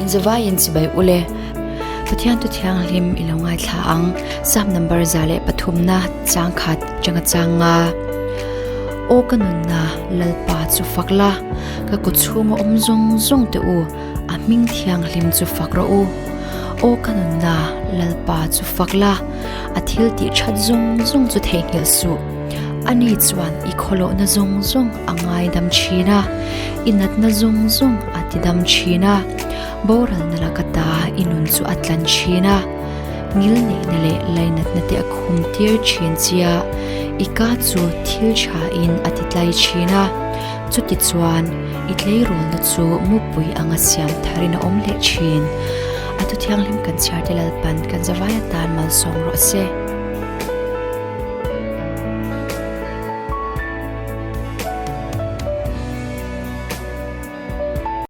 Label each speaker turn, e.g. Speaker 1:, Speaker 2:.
Speaker 1: Inzavaiin chibai ule. Pathian tu thianghlim i lo ngaithla ang. Psalm number 103 na chang khat changa chang nga. Aw ka nunna Lalpa chu fak la, ka kaw chhunga awm zawng zawng te u, a hming thianghlim chu fak rawh u. Aw ka nunna Lalpa chu fak la, a thil tih that zawng zawng chu theihnghilh suh. Ani chuan i khawlawhna zawng zawng a ngaidam thin a, i natna zawng zawng a tidam thin a, boralna laka ta i nun chu a tlan thin a, ngilneihna leh lainatna te a khum tir thin che a, i ka chu thil thain a titlai thin a, chutichuan i tleirawlna chu mupui anga siam tharin a awm leh thin. A thu thianghlim kan chhiar te Lalpan kan zavai atan malsawm rawh se.